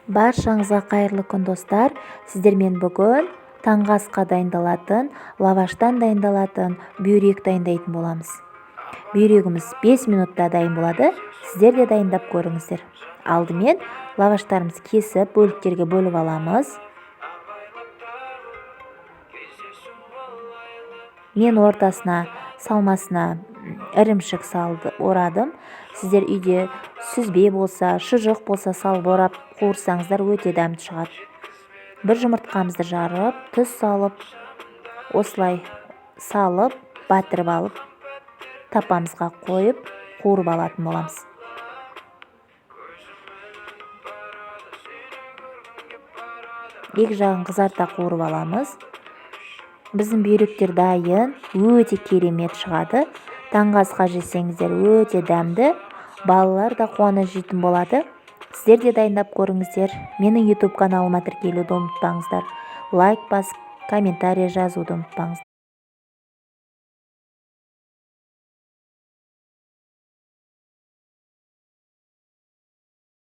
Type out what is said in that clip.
Баршаңызға қайырлы күн, достар! Сіздермен бүгін таңғы асқа дайындалатын, лаваштан дайындалатын бүйрек дайындайтын боламыз. Бүйрегіміз 5 минутта дайын болады. Сіздер де дайындап көріңіздер. Алдымен лаваштарымызды кесіп, бөліктерге бөліп аламыз. Мен ортасына, салмасына ірімшік салды, орадым. Сіздер үйде сүзбе болса, шұжық болса, салып орап қуырсаңыздар, өте дәмді шығады. Бір жұмыртқамызды жарып, тұз салып, осылай салып, батырып алып, тапамызға қойып, қуырып алатын боламыз. Екі жағын қызарта қуырып аламыз. Біздің бүйректер дайын, өте керемет шығады. Таңғы асқа жесеңіздер, өте дәмді. Балалар да қуана жейтін болады. Сіздер де дайындап көріңіздер. Менің YouTube каналыма тіркелуді ұмытпаңыздар. Лайк басып, комментарий жазуды ұмытпаңыздар.